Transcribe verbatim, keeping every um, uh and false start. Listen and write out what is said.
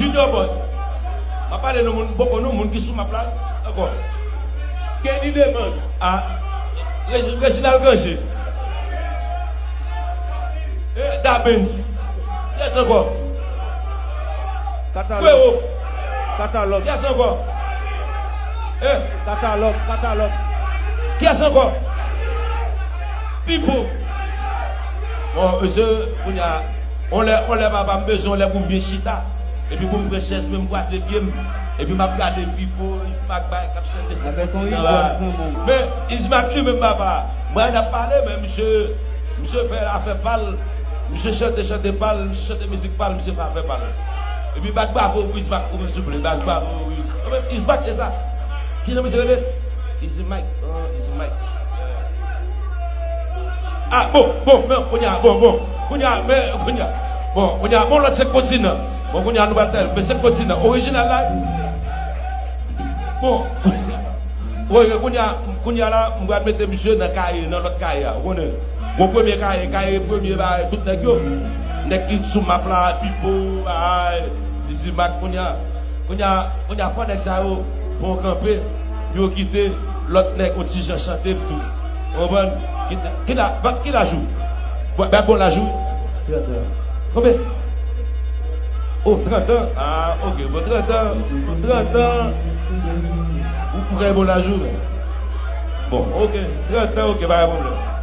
Junior Boss. M ap pale non moun, m poko non moun ki sou map la ankò. Kenny Demann. Ah. Regi-, Reginald Granger. Eh, Dabens. Kiyès ankò? Katalòg. Frero. Katalòg. Kiyès ankò? Eh. Katalòg, katalòg. Kiyès ankò? Pipo. Bon, mesye, kounye a, on lè, on lè papa, m bezwen on lè pou m byen chita. Epi pou m pran chèz, men m kwase pye m. Epi m ap gade Pipo, Ismack bay k ap chante sou kontinan la. Men Ismack li menm papa. Mwen n ap pale, men misye, misye fè afè pa l. Misye chante, chante pa l, misye chante mizik pa l, misye fè afè pa l. Epi bat bravo pou Ismack, ou menm souple, bat bravo pou Ismack. Ismack, se sa. Kijan misye rele? Ismack. Oh, Ismack. Ah, bon, bon, men, kounye a, bon, bon. Kounye a, men, kounye a. Bon, kounye a, bon, lòt se kontinan. Bon, kounye a, nou pral tèl, men se kontinan. Orijinal la. Bon. Oke, kounye a, kounye a la, m pral mete misye nan kaye, nan lòt kaye a, ou konnen. Bon, premye kaye, kaye premye, ba, tout nèg yo. Nèg ki sou map la, Pipo, ay, Ismack, kounye a. Kounye a, kounye a, fò nèg sa yo fè yon kanpe, pou yo kite lòt nèg yon ti jan chante m tou. Ou konprann? Kite, kite, ba, ki laj ou? Ba, ba bon laj ou? Trant an. Konbyen? Oh, trant an? Ah, ok, bon, trant an, trant an. Ou, ou gen bon laj ou, men. Bon, ok, trant an, ok, pa gen pwoblèm.